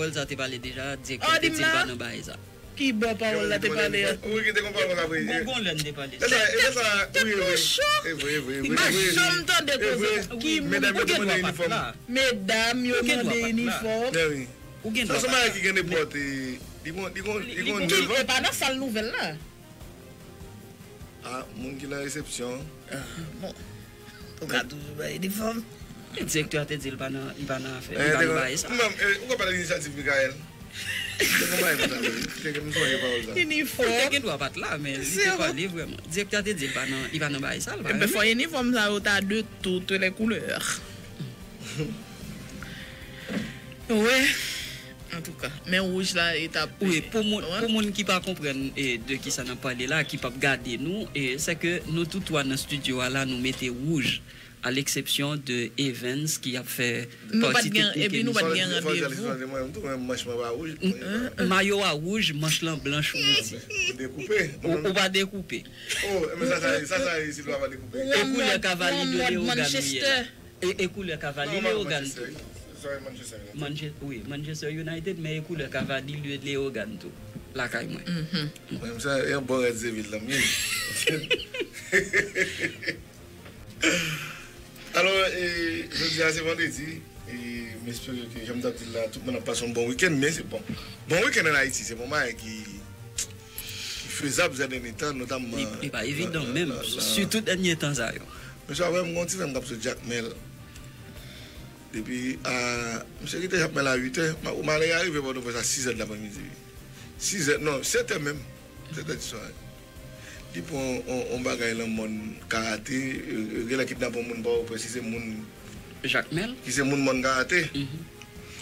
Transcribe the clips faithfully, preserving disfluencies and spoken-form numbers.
Sa te pale deja, direktè a te di l pa nan bagay sa. Ki bò pawòl la te pale a? Wi, ki te konn pale konsa vre. Gon, gon lè n te pale sa. Lè sa, lè sa, wi, wi. E vre, e vre, e vre. M pa janm tande koze ki moun. Medam yo te mande inifòm. Medam yo mande inifòm. Ou gen dwa pa t la. Sa se yon bagay ki gen nenpòt, e, li gon, li gon, li gon nevan. E pa nan sal nouvèl la. A, moun ki nan resepsyon. Bon. Ou ka toujou bay inifòm. Direktè a te di l pa nan, li pa nan afè, li pa nan bagay sa. Ou ka pale de inisyativ Mikaèl. Te gen bagay konsa, wi. Te gen, m sonje pawòl sa. Inifòm. Li te gen dwa pa t la, men li te pale vrèman. Direktè a te di l pa nan, li pa nan bagay sa, li pa renmen. Ebyen, fò inifòm sa yo ta de toutes les couleurs. Wi. Antouka, men wouj la, e t ap. Wi, pou moun, pou moun ki pa konprann, e, de kisa n ap pale la, ki p ap gade nou, e, se ke nou tout twa nan estidyo a la, nou mete wouj, à l'exception de Evans ki ap fè pati teknik emisyon. Epi nou pa t gen randevou. Mayo a wouj, manch lan blanch, Roody. Ou pa dekoupe. E koulè kavali de Leyogàn ou ye la. E, e koulè kavali Leyogàn tou. Manche-, wi, Manchester United, men e koulè kavali Leyogàn tou lakay mwen. Mwen, sa, e yon bon Red Seville la, m ye. Alò, e, jodi a se vandredi, e, m espere ke, jan m t ap di l la, tout moun ap pase yon bon wikenn, men se bon. Bon wikenn ann Ayiti, se bon bagay ki, ki fezab sèten tan, notamman. Li, li pa evidan menm, sitou dènye tan sa yo. Mesye, avè m, gon ti frè m k ap sot Jakmèl. Depi a, misye kite Jakmèl a uit è. Ma-, malè a rive Pòtoprens a sis è de lapremidi. Sis è, non, sèt è menm. Sèt è di swa. Li pran on, on, on bagay lan mòn Karate, e, e, genlè kidnape on moun Pòtoprens, si se moun Jakmèl? Ki se moun mòn Karate.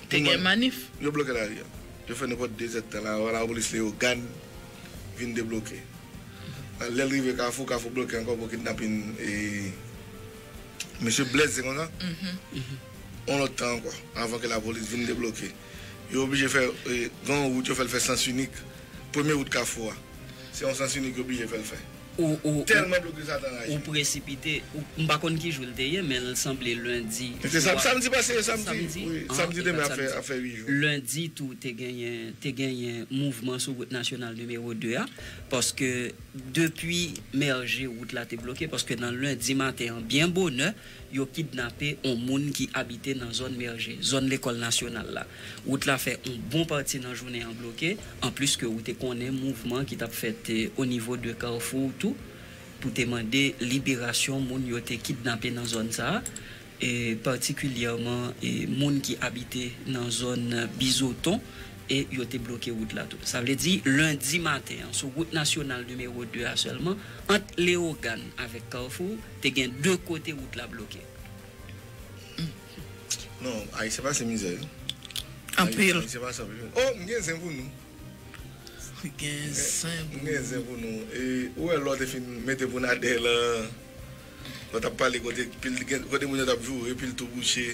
Te gen manif. Yo bloke lari a. Yo fè nenpòt de zèdtan la, lapolis Leyogàn vin debloke. Lè l rive Kafou, Kafou bloke ankò pou kidnapin, e, mesye Blaise, se konsa? On lòt tan ankò, avan ke lapolis vin debloke. Yo oblije fè, e, gen yon wout, yo fè l fè sans inik. Premye wout Kafou a. Se yon sans inik yo oblije fè l fè. Tèlman bloke sa t anraje. Ou presipite, ou, m pa konn ki jou l te ye, men l sanble lendi. Se sa, samdi pase, samdi, wi, samdi demen ap fè, ap fè uit jou. Lendi tou te genyen, te genyen mouvman sou wout nasyonal nimewo de a, paske depi Mèje wout la te bloke, paske nan lendi maten an, byen bonè, yo kidnape on moun ki abite nan zòn Mèje, zòn lekòl nasyonal la. Wout la fè on bon pati nan jounen an bloke, anplis ke ou te konnen mouvman ki t ap fèt, e, o nivo de Kafou tou, pou te mande liberasyon moun yo te kidnape nan zòn sa a, e patikilyèman, e moun ki abite nan zòn Bizoton, e yo te bloke wout la tou. Sa vle di, lendi maten an, sou wout nasyonal nimewo de a sèlman, ant Leyogàn avèk Kafou, te gen de kote wout la bloke. Non, Ayisyen pase mizè, wi. Anpil. Ayisyen pase anpil. Oh, m gen zen pou nou. Gen zen pou nou. M gen zen pou nou. E, ou wè lè w te fin mete pou n adè lan, lè w t ap pale kote, pil, gen, kote moun yo t ap joure, pil tou bouche.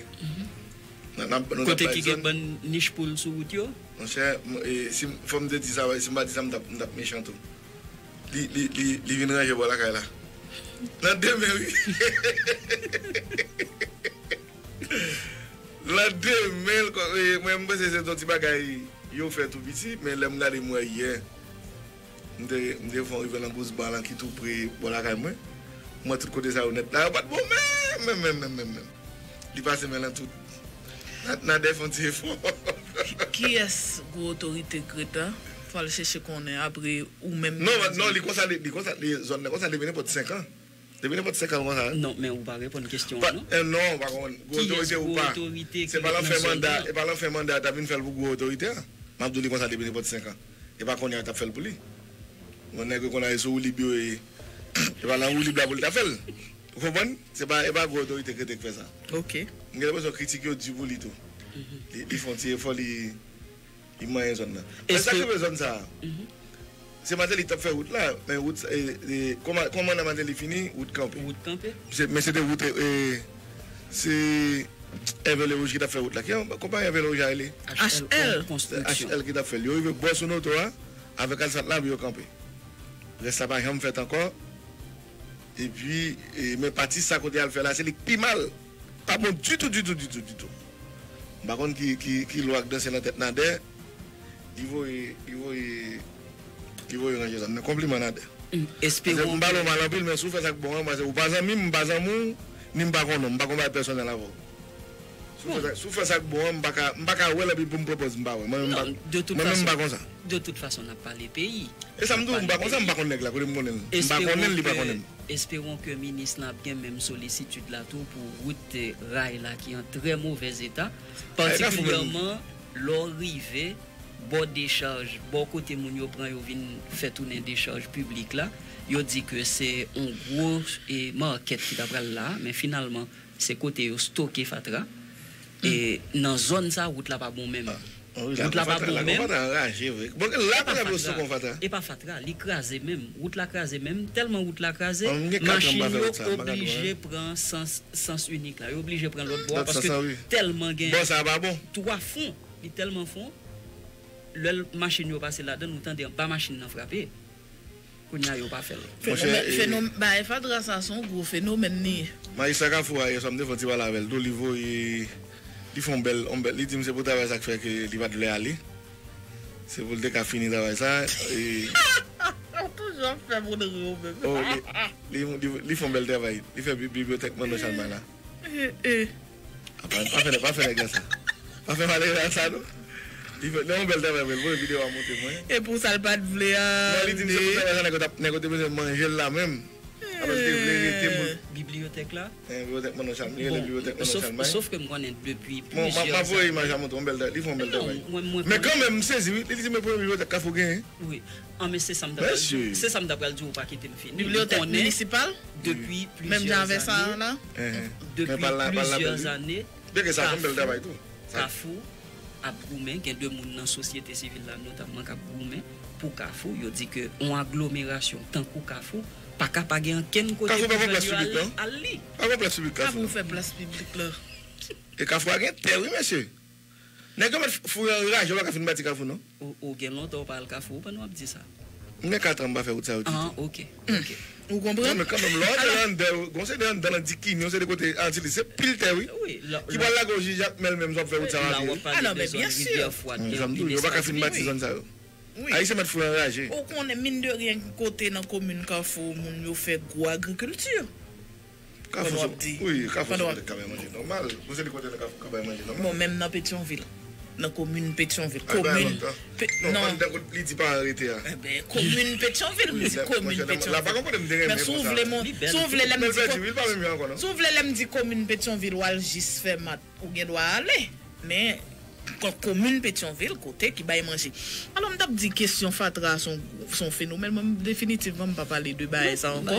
Nan, nan, nou t ap bay zòn. Kote ki gen bann nich poul sou wout yo? Monchè, m, e, si m, fò m te di sa, si m pa di sa, m t ap, m t ap mechan tou. Li, li, li, li vin ranje bò lakay la. Nan demen, wi. Landemen, l kò-, e, mwen, m panse se yon ti bagay yo fè tou piti, men lè m gade m wè yè, m te, m te fè yon rive nan Gous Ba lan ki tou pre bò lakay mwen. M wè tout kote sa yo nèt la, yo pa t bon menm, menm, menm, menm, menm, menm. Li pase men lan tout. N a, n a dè fè yon ti efò. Kiyès gwo otorite Kreta? Fò al chèche konnen apre ou menm. Non, non, li konsa, li, li konsa, li, zòn nan konsa depi nenpòt senk an. Depi nenpòt senk an konsa, wi. Non, men ou pa reponn kesyon an, non. Pa, eh, non, ou pa konprann. Gwo otorite ou pa. Se pa lan fen manda, e pa lan fen manda, t ap vin fè l pou gwo otorite a. M ap di w li konsa depi nenpòt senk an. E pa kounye a yo t ap fè l pou li. Yon nèg yo konn ale sou woulib yo, e, e pa lan woulib la pou l ta fè l. Ou konprann? Se pa, e pa gwo otorite Kreta k fè sa. Ok. M gen lenpresyon kritik yo di pou li tou. Li, li fè yon ti efò, li, li manyen zòn nan. Men sa k rive zòn sa a. Se Martelly ki t ap fè wout la, men wout, e, e, kòman, kòman nan Martelly fini, wout kanpe. Wout kanpe? Se, men se te wout, e, e, se Hervé Lerouge ki t ap fè wout la. Ki konpayi Hervé Lerouge a rele? H L Konstriksyon. H L ki t ap fè l. Yo rive bò sou noto a, avèk asfalt la, yo kanpe. Rès la pa janm fèt ankò. Epi, e, men pati sa kote y al fè la, se li k pi mal. Pa bon ditou, ditou, ditou, ditou. M pa konn ki, ki, ki lwa k danse nan tèt Nadè. Li voye, li voye, li voye ranje zam nan. Konpliman, Nadè. Paske m pale w mal anpil, men si w fè sa k bon an, paske ou pa zanmi m, m pa zanmi w, ni m pa konnen w, m pa gon bagay pèsonèl avè w. Si w fè sa, si w fè sa k bon an, m pa ka, m pa ka wè l anpil pou m pran pòz m pa wè. Mwen menm m pa, mwen menm m pa konsa. De toute façon, n ap pale peyi. E sa m di w, m pa konsa, m pa konn nèg la, kote m konnen l. M pa konnen l, li pa konnen m. Espérons que minis lan ap gen menm solisitid la tou pou wout, eh, ray la ki an trè movèz eta, patikilyèman lè w rive bò dechaj, bò kote moun yo pran yo vin fè tounen dechaj piblik la, yo di ke se yon gwo, eh, makèt ki ta pral la, men finalman, se kote yo stoke fatra. E nan zòn sa, wout la pa bon menm. Wout la pa bon menm. Anraje vre. Bon, la pa fatra, e pa fatra, li kraze menm. Wout la kraze menm. Tèlman wout la kraze, machin yo oblije pran sans, sans inik la. Yo oblije pran lòt bò a paske tèlman gen twa fon. Li tèlman fon. Lè machin yo pase ladan l, ou tande anba machin nan frape. Kounye a yo pa fè l. Fenomèn, fenomèn, bagay fatra sa se yon gwo fenomèn li ye. Majistra Kafou a yè swa m te fè yon ti pale avè l tou, li voye, li fè yon bèl, yon bèl, li di m se pou travay sa k fè ke li pa t vle ale. Se pou l te ka fini travay sa. Ou toujou ap fè moun ri ou menm. Oh, li, li, li, li fè yon bèl travay. Li fè bi-, bibliyotèk Manno Chalmay la. Pa, pa fè, pa fè nèg la sa. Pa fè Valeria sa, non. Li fè, li yon bèl travay, men l voye videyo a montre mwen. E pou sa l pa t vle a. Non, li di m se pou travay sa, nèg yo t ap, nèg yo te bezwen manje l la menm. Alò, li te vle rete moun. Bibliyotèk la? Eh, bibliyotèk Manno Chalmay, li rele bibliyotèk Manno Chalmay. Sof ke m konnen depi plizyè zane. Bon, m ap voye imaj la montre w, yon bèl, li fè yon bèl travay. Men kanmenm, m sezi, wi. Li di, men premye bibliyotèk Kafou genyen. Wi. An, men se sa m ta pral di w. Se sa m ta pral di w, ou pa kite m fini. Bibliyotèk minisipal? Depi plizyè zane. Depi plizyè zane, Kafou, Kafou ap goumen, gen de moun nan sosyete sivil la notamman k ap goumen pou Kafou. Yo di ke yon aglomerasyon tankou Kafou pa ka pa gen ankenn kote pou jèn yo al, al li. Pa gon plas piblik Kafou, non. Kafou fè plas piblik la. E Kafou a gen tè, wi, mesye. Nèg yo mèt foure anraje, yo pa ka fin bati Kafou, non. Ou, ou gen lontan ou pa al Kafou, ou pandan w ap di sa? M gen kat an m pa fè wout sa yo ditou. Ah, ok, ok. Ou konprann? Non, men kanmenm, lè w antre anndan, gon se de anndan nan Dikini, se de kote Antilis, se pil tè, wi. Ki pral lage w jis Jakmèl menm, sa w ap fè wout sa yo a pye, wi. Ah, non, men byen si. Yo pa ka fin bati zòn sa yo. Ayisyen mèt foure anraje. Ou konnen, mine de rien, kote nan komin Kafou, moun yo fè gwo agrikilti. Kafou, wi, Kafou se kote k ka bay manje nòmal. Bon, se li kote k ka bay manje nòmal. Bon, menm nan Petyonvil. Nan komin Petyonvil. Komin. Non, non. Pandan li di pa arete a. Enben, komin Petyonvil, m di komin Petyonvil. Men si w vle, si w vle lè m di, si w vle lè m di komin Petyonvil, w al jis fè mat, ou gen dwa ale. Men, kon-, komin Petyonvil, kote ki bay manje. Alò, m t ap di kesyon fatra se yon, se yon fenomèn. Mwen, definitivman, m pa pale de bagay sa ankò.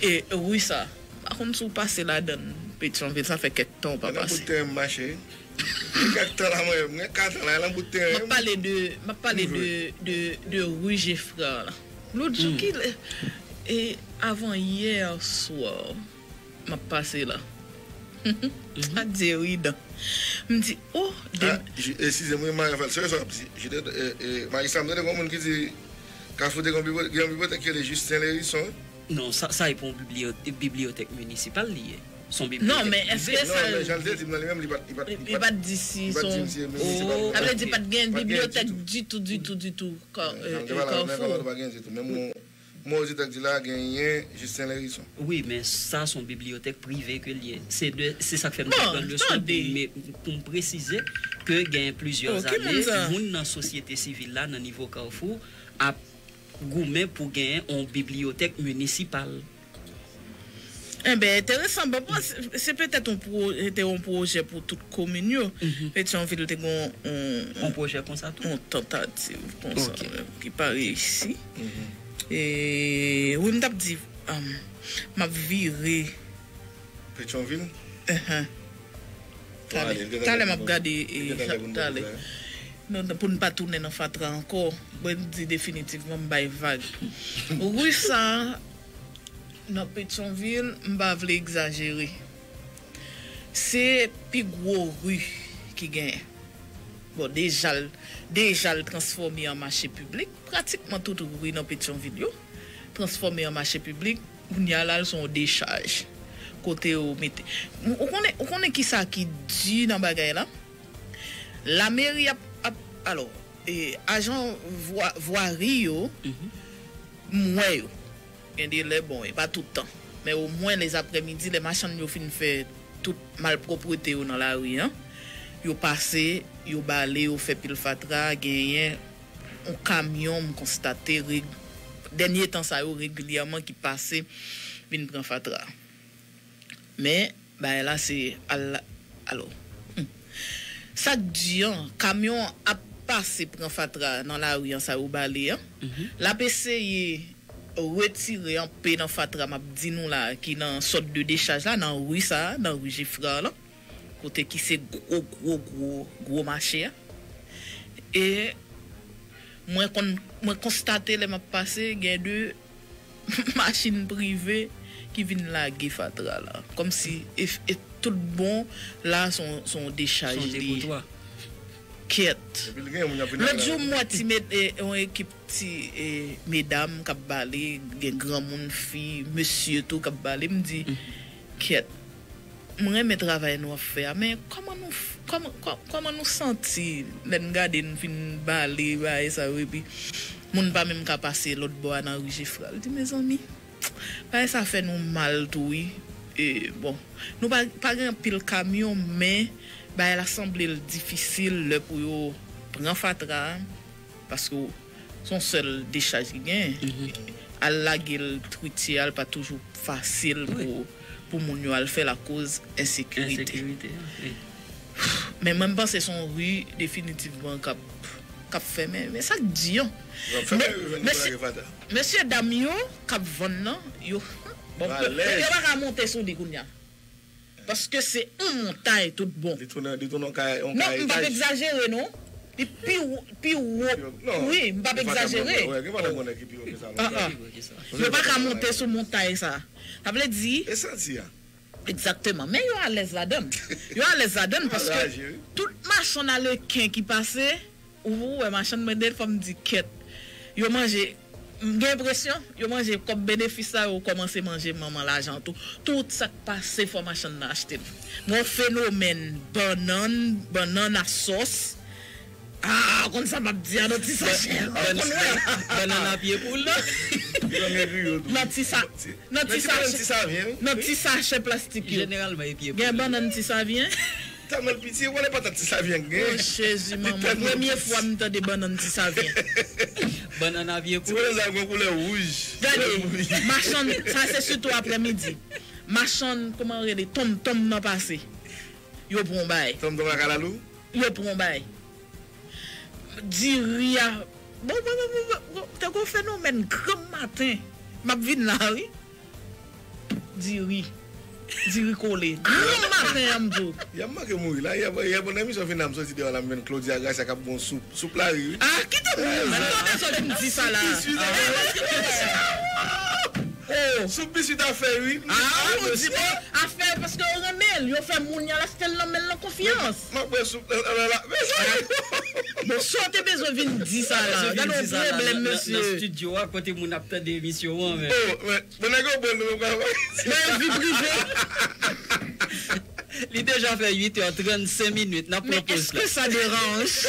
E ri sa, m pa konn si w pase ladan l, Petyonvil, sa fè kèk tan w pa pase. Nan bout teren m mache. Gen kèk tan la, mwen, mwen kat an la, nan bout teren. M ap pale de, m ap pale de, de, de ri Jefra la. Lòt jou ki, e, avan yè swa, m ap pase la. Adye ridan. M di, oh, de... Ah, eskize m, wi, Marie Raphaël, se sa w ap di. Majistra, m tande gon moun ki di Kafou te gen yon bibliyotèk ki rele Justin Lherisson. Non, sa, sa e pa yon bibliyotèk minisipal li ye. Se yon bibliyotèk prive. Non, men èske sa... Non, men jan l te di m nan, li menm, li pa t, li pa t, li pa t di si se yon... Sa vle di pa t gen bibliyotèk ditou, ditou, ditou, Kafou. Jan m te pale avè w, pa gen ditou. Men m wè oditè k di la, genyen Justin Lherisson. Wi, men sa se yon bibliyotèk prive ke l ye. Se de, se sa k fè m te pran leson pou m, pou m presize ke genyen plizyè ane, moun nan sosyete sivil la, nan nivo Kafou, ap goumen pou genyen yon bibliyotèk minisipal. Enben, enteresan. Bon, bon, se, se petèt yon pwo-, te yon pwojè pou tout komin yo. Petyonvil te gen yon, yon pwojè konsa tou? Yon tantativ konsa, ki pa reyisi. E, wi, m t ap di, um, m ap vire. Petyonvil? Enhen. Talè, talè m ap gade, e, talè. Non, pou n pa tounen nan fatra ankò. Mwen di definitivman m bay vag. Ri sa a, nan Petyonvil, m pa vle egzajere. Se pi gwo ri ki genyen. Bon, deja l, deja l transfòme an mache piblik. Pratikman tout ri nan Petyonvil yo transfòme an mache piblik. Kounye a la, l se yon dechaj. Kote yo mete. Ou konnen, ou konnen kisa ki di nan bagay la? Lameri ap, ap alò, e, ajan vwa, vwari yo, m wè yo. Gen de lè, bon, e pa tout tan. Men omwen lèzaprèmidi, lè machann yo fin fè tout malpwoprete yo nan lari an, yo pase, yo bale, yo fè pil fatra, genyen yon kamyon, m konstate reg-, dènye tan sa yo regilyèman ki pase vin pran fatra. Men, bagay la se al, alò, hmm. Sa k di an, kamyon ap pase pran fatra nan lari an, sa yo bale an. L ap eseye retire anpe nan fatra, m ap di nou la, ki nan sòt de dechaj la, nan ri sa, nan ri Jefra la, kote ki se gwo, gwo, gwo, gwo mache a. E mwen konn, mwen konstate lè m ap pase, gen de machin prive ki vin lage fatra la. Kòmsi e, e tout bon la se yon, se yon dechaj li ye. Kèt. Lòt jou, m wè ti met, e, yon ekip ti, e, medam k ap bale, gen granmoun, fi, mesye tou k ap bale. M di, kèt, m renmen travay nou ap fè a, men kòman nou f-, kòman, kò-, kòman nou santi lè n gade n fin bale bagay sa yo, epi moun pa menm ka pase lòt bò a nan ri Jefra? L di, mezanmi, bagay sa fè nou mal tou, wi. E, bon, nou pa, pa gen anpil kamyon, men bagay la sanble l difisil lè pou yo pran fatra a, paske se yon sèl dechaj ki genyen. Al lage l Twitye a, l pa toujou fasil pou, pou moun yo al fè l akoz ensekirite. Men mwen, m panse se yon ri definitivman k ap, k ap fèmen. Men sa k di an. Mesye dam yo k ap vann nan, yo, bon, yo pa ka monte sou li kounye a. Paske se yon montay tout bon. Li tounen, li tounen yon kay, yon kay etaj. Non, m p ap egzajere, non. Li pi wo, pi wo. Wi, m p ap egzajere. Yo pa ka monte sou montay sa. Sa vle di. E santi a. Egzakteman. Men yo alèz ladan l. Yo alèz ladan l paske tout machann aleken ki pase, ou wè machann mande l, fò m di kèt. Yo manje, m gen enpresyon, yo manje kòb benefis la, yo kòmanse manje manman lajan tou. Tout sa k pase, fò machann nan achte l. Gon fenomèn bannann, bannann a sòs. Ah, ou konn sa m ap di a, nan ti sachè. Ou konn wè. Bannann a pye poul. Nan ti sa, nan ti sachè, nan ti sachè plastik yo. Jeneralman, e pye poul. Gen bannann ti savyen. Tèlman l piti, ou konnen patat ti savyen gen. Oh, Jezi, manman. Premye fwa m tande bannann ti savyen. Bannann a pye poul. Ti bannann sa gen koulè wouj. Gade, machann, sa se sitou aprèmidi. Machann, kòman rele, tonmtonm nan pase. Yo pran yon bay. Tonmtonm a kalalou? Yo pran yon bay. Diri a. Bon, bon, bon, bon, bon, te gon fenomèn granm maten. M ap vin la, wi. Diri. Diri kole. Granm maten an, m di w. Y ap manke mouri la. Yè, yè, pandan emisyon fini la, m soti deyò la, m jwenn Claudia Gracia k ap gon soup. Soup lari, wi. Ah, kite m, m tande sa w vin di sa la. Oh. Soup biswit a fè, wi. Ah, ou di bon, afè, paske yo renmen l, yo fè moun y al achte l nan men l nan konfyans. M ap bwè soup nan, nan, nan la, mezanmi. Bon, sa w te bezwen vin di sa la. Gade yon pwoblèm, mesye. Nan estidyo a, kote moun ap tande emisyon an, men. Oh, men, bon, nèg yo bon, nou, papa. Nan yon vi prive. Li deja fè uit è trannsenk minit, n ap pran poz la. Mais est-ce que ça dérange?